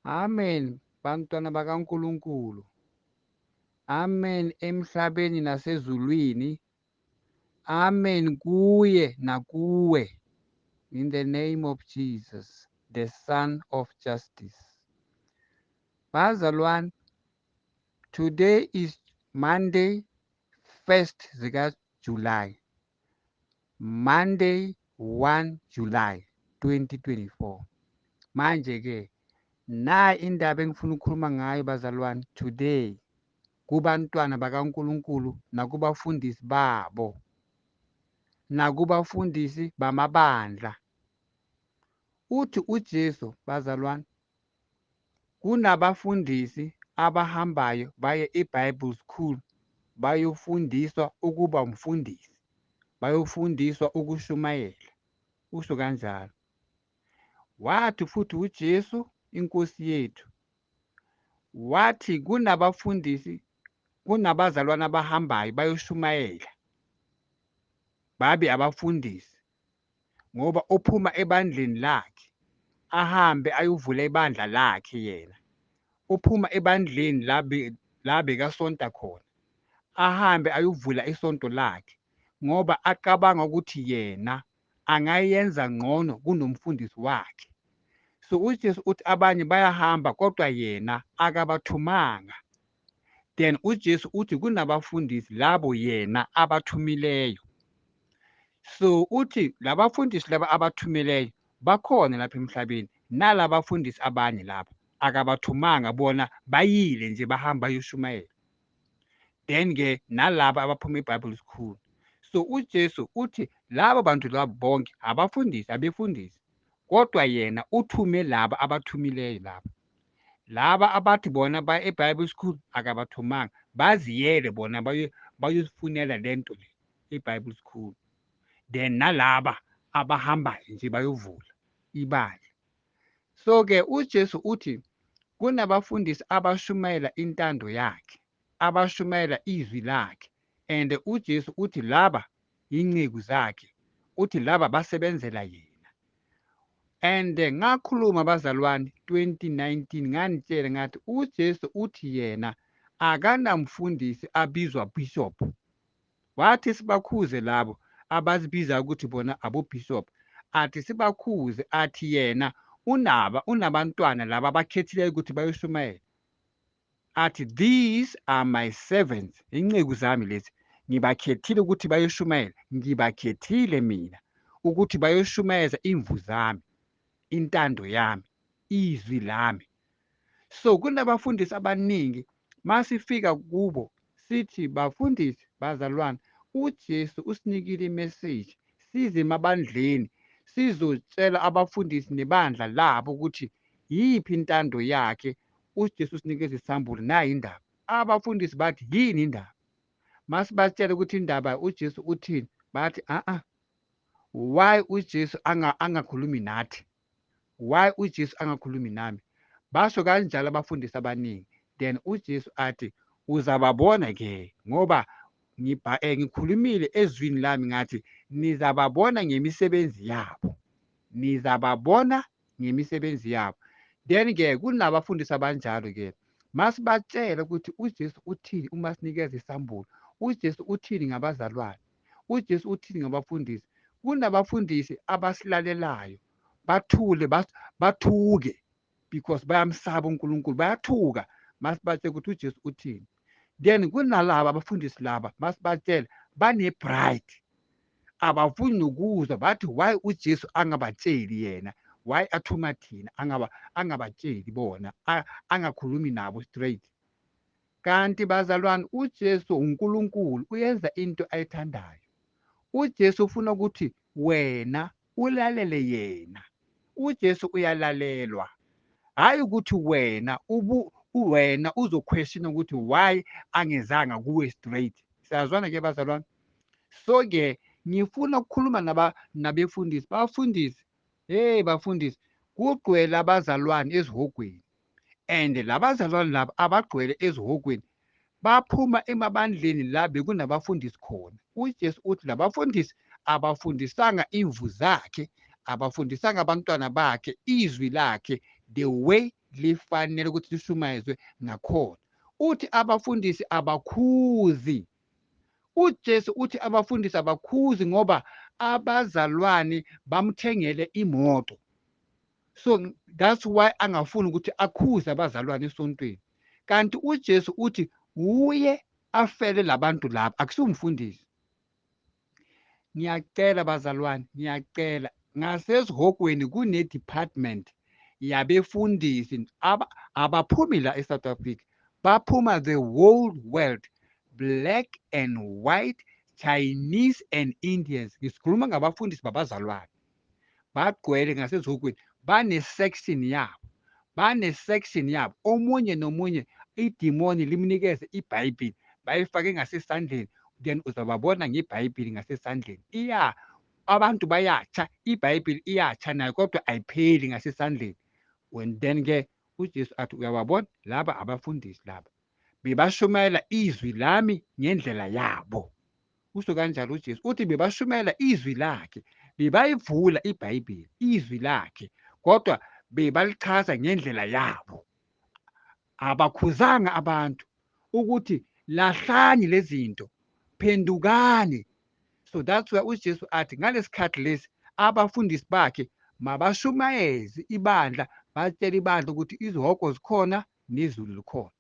Amen, bantwana bakaNkulunkulu. Amen emhlabeni nasezulwini. Amen kuye nakuwe. In the name of Jesus, the Son of Justice. Bazalwane, today is Monday, 1st zika July. Monday 1 July 2024. Manje ke nayi indaba engifuna ukukhuluma ngayo bazalwane today kubantwana bakaNkulunkulu nakubafundisi babo nakubafundisi bamabandla. Uthi uJesu bazalwane kunabafundisi abahambayo baye eBible School bayofundiswa ukuba umfundisi, bayofundiswa ukushumayela, usho kanjalo. Wathi futhi uJesu inkosi yethu wathi kunabafundisi, kunabazalwane abahambayo bayoshumayela babe abafundisi, ngoba uphuma ebandleni lakhe ahambe ayovula ibandla lakhe yena. Uphuma ebandleni la bekasonta khona, ahambe ayovula isonto lakhe ngoba acabanga ukuthi yena angayenza ngcono kunomfundisi wakhe. So uJesu uthi abanye bayahamba kodwa yena akabathumanga. Then uJesu uthi kunabafundisi labo yena abathumileyo. So uthi labafundisi laba abathumileyo bakhona lapha emhlabeni, nalabafundisi abanye laba akabathumanga, bona bayile nje bahamba bayoshumayela. Then ke nalaba abaphuma eBible School. So uJesu uthi labo bantu labo bonke abafundisi, abefundisi, kodwa yena uthume laba abathumileyo laba. Laba abathi bona baya eBible School akabathumanga, baziyele bona bayozifunela lento le eBible School. Then nalaba abahambayo nje bayovula ibandla. So ke uJesu uthi kunabafundisi abashumayela intando yakhe, abashumayela izwi lakhe, and uJesu uthi laba inceku zakhe, uthi laba basebenzela yena. And ngakhuluma bazalwane 2019 nganitshela ngathi uJesu uthi yena akanamfundisi abizwa bishop. Wathi sibakhuze labo abazibiza ukuthi bona abo-bishop, athi sibakhuze, athi yena unabantwana laba abakhethileyo ukuthi bayoshumayela. Athi these are my servants, inceku zami lezi, ngibakhethile ukuthi bayoshumayela, ngibakhethile mina ukuthi bayoshumayeza imvu zami, intando yami, izwi lami. So kunabafundisi abaningi masifika kubo sithi bafundisi bazalwane, uJesu usinikile imessage, size emabandleni sizotshela abafundisi nebandla labo ukuthi yiphi intando yakhe. uJesu usinikeza isambulo, nayi indaba. Abafundisi bathi yini indaba? Masibatshela ukuthi indaba uJesu uthini, bathi a-a, why uJesu angakhulumi nathi? Why uJesu angakhulumi nami? Basho kanjalo abafundisi abaningi. Then uJesu athi uzababona ke ngoba ngikhulumile ezwini lami ngathi nizababona ngemisebenzi yabo, nizababona ngemisebenzi yabo. Then ke kunabafundisi abanjalo ke masibatshela ukuthi uJesu uthini uma sinikeza isambulo, uJesu uthini ngabazalwane, uJesu uthini ngabafundisi. Kunabafundisi abasilalelayo bathule, bathuke because bayamsaba uNkulunkulu, bayathuka masibatshela ukuthi uJesu uthini. Then kunalaba abafundisi laba masibatshela bane-pride, abafuni nokuzwa, bathi why uJesu angabatsheli yena, why athuma thina, angabatsheli bona, angakhulumi nabo straight. Kanti bazalwane uJesu uNkulunkulu uyenza into ayithandayo. uJesu ufuna ukuthi wena ulalele yena. uJesu uyalalelwa, hayi ukuthi wena wena uzoquestiona ukuthi why angezanga kuwe straight. Siyazwana ke bazalwane? So ke ngifuna ukukhuluma nabefundisi, bafundisi, hey bafundisi, kugcwele abazalwane ezihogweni, and labazalwane laba abagcwele ezihogweni baphuma emabandleni la bekunabafundisi khona. uJesu uthi labafundisi abafundisanga imvu zakhe, abafundisanga abantwana bakhe izwi lakhe, the way lifanele ukuthi lishumayezwe ngakhona. Uthi abafundisi abakhuzi. UJesu uthi abafundisi abakhuzi ngoba abazalwane bamthengele imoto. So that's why angafuni ukuthi akhuze abazalwane esontweni. Kanti uJesu uthi uye afele labantu laba, akusiwumfundisi. Ngiyacela bazalwane, ngiyacela, ngasesihogweni kune-department yabefundisi abaphumi la e-South Africa, baphuma the whole world, black and white, Chinese and Indians. Ngisikhuluma ngabafundisi babazalwane, bagcwele ngasezihogweni, bane-section yabo, bane-section yabo. Omunye nomunye idimoni limnikeze iBhayibheli, bayifake ngasesandleni, then uzababona ngeBhayibheli ngasesandleni. Iya, abantu bayatsha, iBhayibheli iyatsha nayo kodwa ayipheli ngasesandleni. And then-ke uJesu athi uyababona laba abafundisi laba bebashumayela izwi lami ngendlela yabo. Usho kanjalo uJesu, uthi bebashumayela izwi lakhe, bebayivula iBhayibheli, izwi lakhe, kodwa bebalichaza ngendlela yabo. Abakhuzanga abantu ukuthi lahlani lezinto, phendukani. So that's why uJesu athi ngalesikhathi lesi abafundisi bakhe mabashumayeze ibandla, batshele ibandla ukuthi izihogo zikhona nezulu likhona.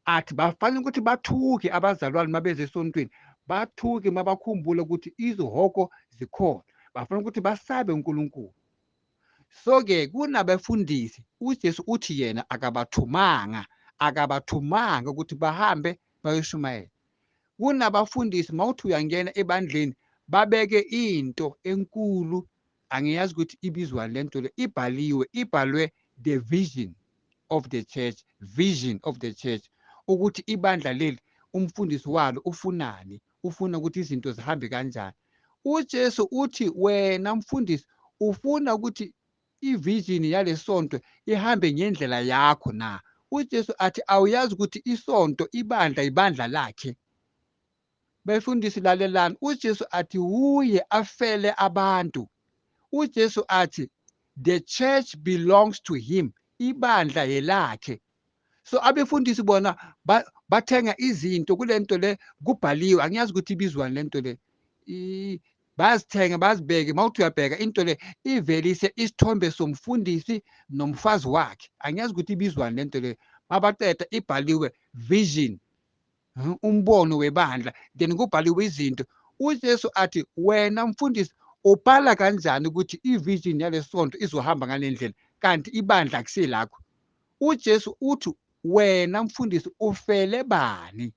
Athi bafanele ukuthi bathuke abazalwane mabeze esontweni, bathuke mabakhumbule ukuthi izihogo zikhona, bafanele ukuthi basabe uNkulunkulu. So-ke kunabafundisi, uJesu uthi yena akabathumanga, akabathumanga ukuthi bahambe bayoshumayela. Kunabafundisi mawuthi uyangena ebandleni babeke into enkulu, angiyazi ukuthi ibizwa lento le, ibhaliwe, ibhalwe the vision of the church, vision of the church, ukuthi ibandla leli umfundisi walo ufunani, ufuna ukuthi izinto zihambe kanjani. uJesu uthi wena mfundisi ufuna ukuthi ivision yalesonto ihambe ngendlela yakho na? uJesu athi awuyazi ukuthi isonto, ibandla, ibandla lakhe. Befundisi lalelani, uJesu athi uye afele abantu. uJesu athi the church belongs to him, ibandla yelakhe. So abefundisi bona bathenga izinto kulento le kubhaliwe, angiyazi ukuthi ibizwani lento le, bayazithenga bazibeke. Mawuthi uyabheka into le ivelise isithombe somfundisi nomfazi wakhe, angiyazi ukuthi ibizwani lento le. Mabaqeda ibhaliwe vision, umbono webandla, then kubhaliwe izinto. uJesu athi wena mfundisi ubhala kanjani ukuthi ivision yalesonto izohamba ngalendlela kanti ibandla akusilakho? uJesu uthi wena mfundisi ufele bani?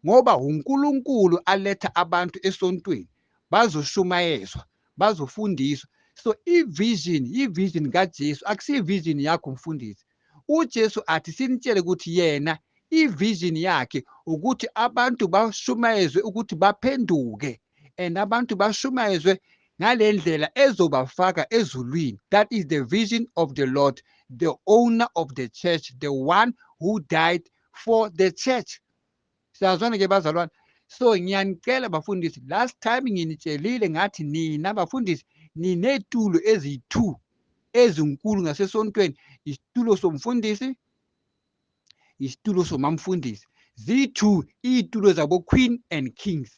Ngoba uNkulunkulu aletha abantu esontweni bazoshumayezwa, bazofundiswa. So ivision, ivision kaJesu akusiyi vision yakho mfundisi. uJesu athi sinitshele ukuthi yena ivision yakhe ukuthi abantu bashumayezwe ukuthi baphenduke, and abantu bashumayezwe ngalendlela ezobafaka ezulwini. That is the vision of the Lord, the owner of the church, the one who died for the church. Siyazwana ke bazalwane? So ngiyanicela bafundisi, last time nginitshelile ngathi nina bafundisi ninezitulo eziyi-2 ezinkulu ngasesontweni, isitulo somfundisi, isitulo somamfundisi. Ziyi-2 iy'tulo zabo queen and kings,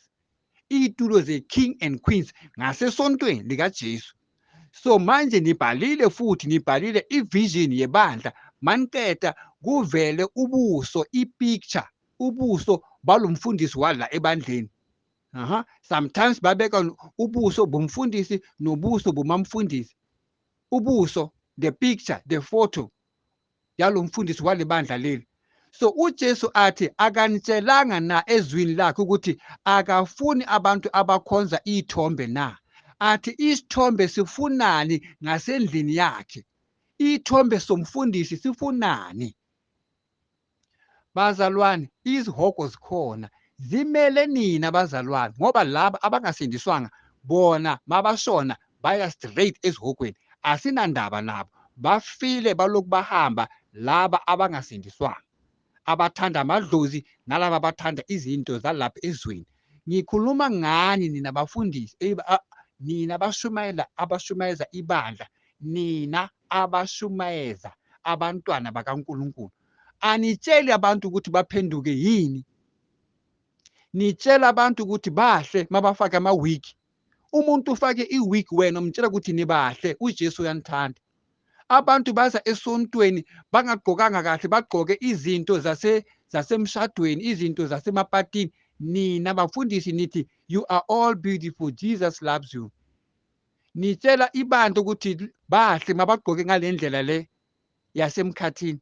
iy'tulo ze-king and queens ngasesontweni likaJesu. So manje nibhalile futhi nibhalile ivision yebandla, maniqeda kuvele ubuso, ipicture, ubuso balomfundisi wala ebandleni. Aha, sometimes babeka ubuso bomfundisi nobuso bomamfundisi, ubuso, the picture, the photo yalomfundisi walebandla leli. So uJesu athi akanitshelanga na ezwini lakhe ukuthi akafuni abantu abakhonza ithombe na? Athi isithombe sifunani ngasendlini yakhe? Ithombe somfundisi sifunani? Bazalwane, izihogo zikhona, zimele nina bazalwane, ngoba laba abangasindiswanga bona mabashona baya straight ezihogweni, asinandaba nabo, bafile balokhu bahamba laba abangasindiswanga, abathanda amadlozi nalaba abathanda izinto zalapha ezweni. Ngikhuluma ngani nina bafundisi, nina abashumayela, abashumayeza ibandla, nina abashumayeza, abantwana bakaNkulunkulu. Anitsheli abantu ukuthi baphenduke yini, nitshela abantu ukuthi bahle mabafake ama-wig. Umuntu ufake i-wig, wena umtshela ukuthi nibahle, uJesu uyanithanda. Abantu baza esontweni bangagqokanga kahle, bagqoke izinto zasemshadweni, izinto zasemapatini. Nina bafundisi nithi you are all beautiful, Jesus loves you. Nitshela ibandla ukuthi bahle mabagqoke ngale ndlela le yasemkhathini.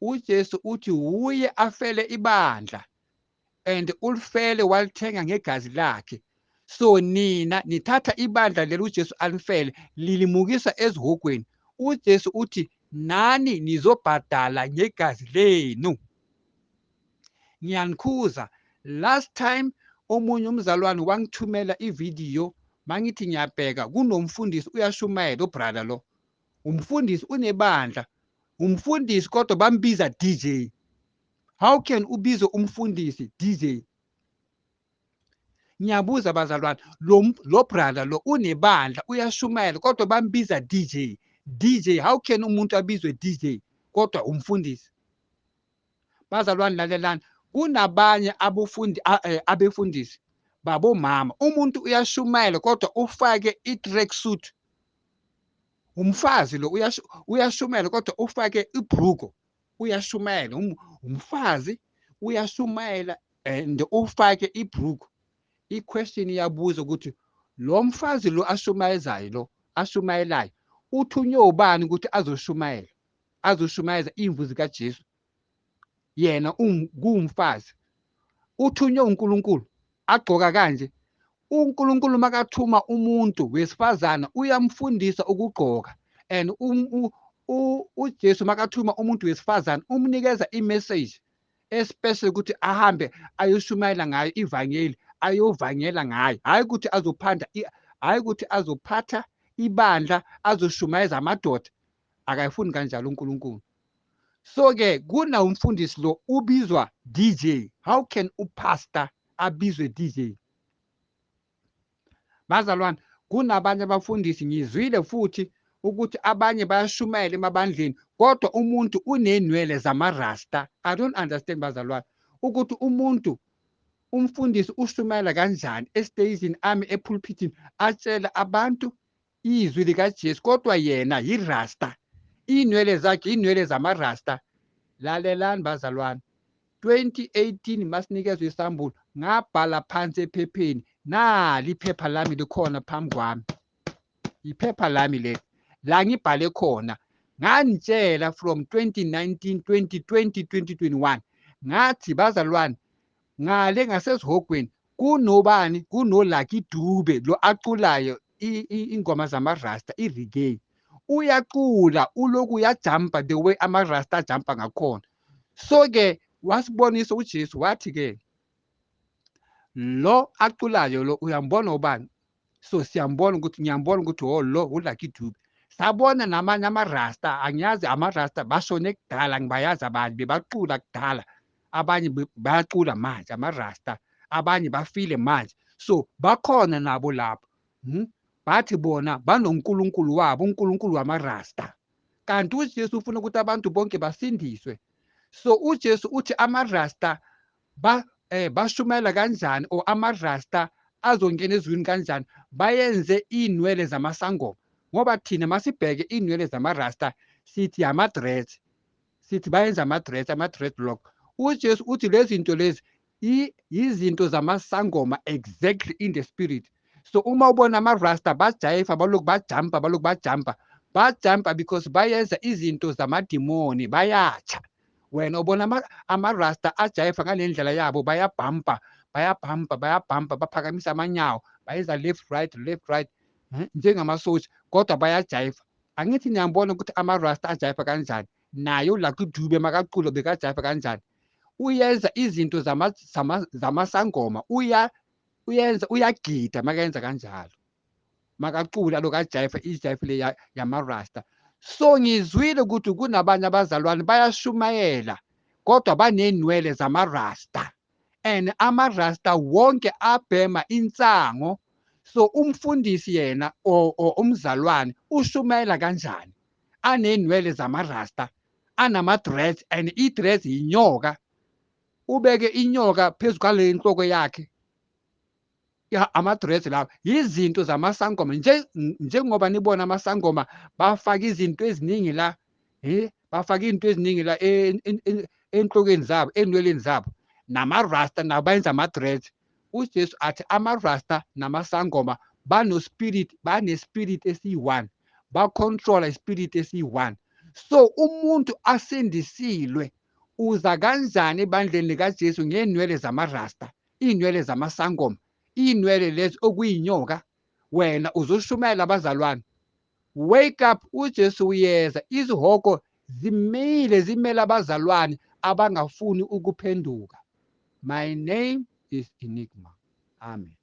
uJesu uthi uye afele ibandla and ulifele walithenga ngegazi lakhe. So nina nithatha ibandla leli uJesu alifele lilimukisa ezihogweni. uJesu uthi nani nizobhadala ngegazi lenu. Ngiyanikhuza, last time omunye umzalwane wangithumela ividiyo, mangithi ngiyabheka kunomfundisi uyashumayela, ubrother lo umfundisi unebandla, umfundisi kodwa bambiza DJ. How can ubize umfundisi DJ? Ngiyabuza bazalwane, lo brother lo unebandla uyashumayela kodwa bambiza DJ. DJ, how can umuntu abizwe DJ kodwa umfundisi? Bazalwane lalelani, kunabanye abufundi abefundisi babomama, umuntu uyashumayela kodwa ufake i-track suit. Umfazi lo uyashumayela kodwa ufake ibhruko, uyashumayela. Umfazi uyashumayela and ufake ibhruko. I-question iyabuza ukuthi lo mfazi lo ashumayezayo, lo ashumayelayo, uthunywe ubani ukuthi azoshumayela, azoshumayeza imvu zikaJesu? Yena kuwumfazi, uthunywe uNkulunkulu agqoka kanje. uNkulunkulu makathuma umuntu wesifazana uyamfundisa ukugqoka, and uJesu makathuma umuntu wesifazana umnikeza i-message especially ukuthi ahambe ayoshumayela ngayo ivangeli, ayovangela ngayo, hayi ukuthi azophanda, hayi ukuthi azophatha ibandla azoshumayeza amadoda. Akayifuni kanjalo uNkulunkulu. So ke kuna umfundisi lo ubizwa DJ. How can upastor abizwe DJ? Bazalwane, kunabanye abafundisi ngizwile futhi ukuthi abanye bayashumayela emabandleni kodwa umuntu unenwele zamarasta. I don't understand bazalwane ukuthi umuntu umfundisi ushumayela kanjani estagini ami epulpitini atshela abantu izwi likaJesu kodwa yena yirasta, inwele zakhe inwele zamarasta. Lalelani bazalwane, 2018 masinikezwe isambulo, ngabhala phansi ephepheni, nali iphepha lami likhona phambi kwami, iphepha lami leli la ngibhale khona. Nganitshela from 2019, 2020, 2021, ngathi bazalwane ngale ngasesihogweni kunobani, kunoLucky Dube lo aculayo ingoma zamarasta, i-reggae. Uyacula uloku uyajumpa the way amarasta ajumpa ngakhona. So ke wasibonisa uJesu wathi ke lo aculayo lo uyambona ubani? So siyambona ukuthi, ngiyambona ukuthi oh lo uLucky Dube. Sabona namanye amarasta, angiyazi amarasta bashone kudala, ngibayazi abanye bebacula kudala, abanye bayacula manje amarasta, abanye bafile manje. So bakhona nabo lapho. Bathi bona banoNkulunkulu wabo, uNkulunkulu wamarasta. Kanti uJesu ufuna ukuthi abantu bonke basindiswe. So uJesu uthi amarasta bashumayela kanjani, or amarasta azongena ezulwini kanjani? Bayenze inwele zamasangoma. Ngoba thina masibheke inwele zamarasta sithi ama-dreads, sithi bayenza ama-dreads, ama-dreadlock. uJesu uthi lezi zinto lezi izinto zamasangoma exactly in the spirit. So uma ubona amarasta bajayifa, balokhu bajumpa, balokhu bajumpa, bajumpa because bayenza izinto zamadimoni, bayatsha. Wena ubona amarasta ajayifa ngale ndlela yabo, bayabhampa, bayabhampa, bayabhampa, baphakamisa amanyawo, bayenza left right, left right, njengamasosha, kodwa bayajayifa. Angithi niyambona ukuthi amarasta ajayifa kanjani? Naye uLucky Dube makacula bekajayifa kanjani? Uyenza izinto zamasangoma, uyenza, uyagida makayenza kanjalo, makacula lokhu ajayifa ijayifa le yamarasta. So ngizwile ukuthi kunabanye abazalwane bayashumayela kodwa banenwele zamarasta, and amarasta wonke abhema insango. So umfundisi yena or umzalwane ushumayela kanjani Anenwele zamarasta, anama-dreads, and i-dreads yinyoka. Ubeke inyoka phezu kwale nhloko yakhe. Ya, ama-dreads lawa yizinto zamasangoma. Njengoba nibona amasangoma bafaka izinto eziningi la, bafaka izinto eziningi la enhlokweni zabo, enweleni zabo. Namarasta nabo bayenza ama-dreads. UJesu athi amarasta namasangoma bano-spirit, bane-spirit esiyi-one, ba-controla ispirit esiyi-one. So umuntu asindisiwe uza kanjani ebandleni likaJesu ngenwele zamarasta, iy'nwele zamasangoma, iy'nwele lezi okuyinyoka? Wena uzoshumayela abazalwane. Wake up, uJesu uyeza. Izihogo zimile, zimele abazalwane abangafuni ukuphenduka. My name is Enigma. Amen.